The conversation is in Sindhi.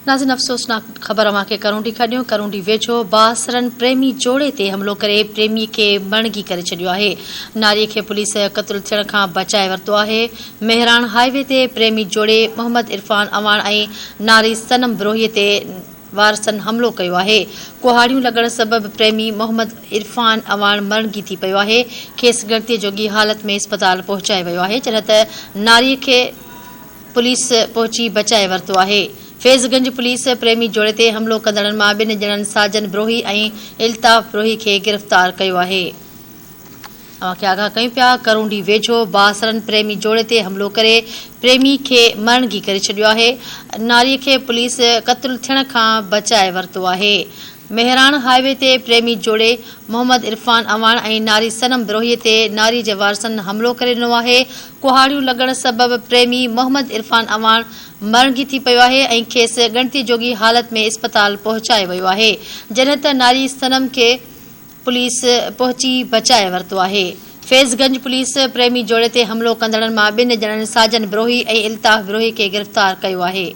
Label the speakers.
Speaker 1: ناظرين افسوسناڪ خبر اوهان کي ڪرونڊي کان ڏيون، ڪرونڊي ويجهو بااثرن پريمي جوڙي تي حملو ڪري پريمي کي مڻگي ڪري ڇڏيو آهي، ناري کي پوليس قتل ٿيڻ کان بچائي ورتو آهي، مهراڻ هاء وي تي پريمي جوڙي محمد عرفان اعواڻ ۽ ناري صنم بروهي تي وارثن حملو ڪيو آهي، ڪهاڙيون لڳڻ سبب پريمي محمد عرفان اعواڻ مرڻگي ٿي پيو آهي، کيس ڳڻتي جوڳي حالت ۾ اسپتال پهچايو ويو آهي، جڏهن ته ناري کي. پوليس پهچي بچائي ورتو آهي. فيض گنج پوليس پريمي جوڙي تي حملو ڪندڙن مان ٻن ڄڻن ساجن بروهي ۽ الطاف بروهي کي گرفتار ڪيو آهي. اوهان کي آگاهه ڪيون پيا ڪرونڊي ويجهو بااثرن پريمي جوڙي تي حملو ڪري پريمي کي مرڻگي ڪري ڇڏيو آهي. ناري کي پوليس قتل ٿيڻ کان بچائي ورتو آهي. مهراڻ هاء وي تي پريمي جوڙي محمد عرفان اعواڻ ۽ ناري صنم بروهي تي ناري جي وارثن حملو ڪري ڏنو آهي، ڪهاڙيون لڳڻ سبب پريمي محمد عرفان اعواڻ مرڻگي ٿي پيو آهي ۽ کيس ڳڻتي جوڳي حالت ۾ اسپتال پهچايو ويو آهي، جڏهن ته ناري صنم کي پوليس پهچي بچائي ورتو آهي. فيض گنج پوليس پريمي جوڙي تي حملو ڪندڙن مان ٻن ڄڻن ساجن بروهي ۽ الطاف بروهي کي گرفتار ڪيو آهي.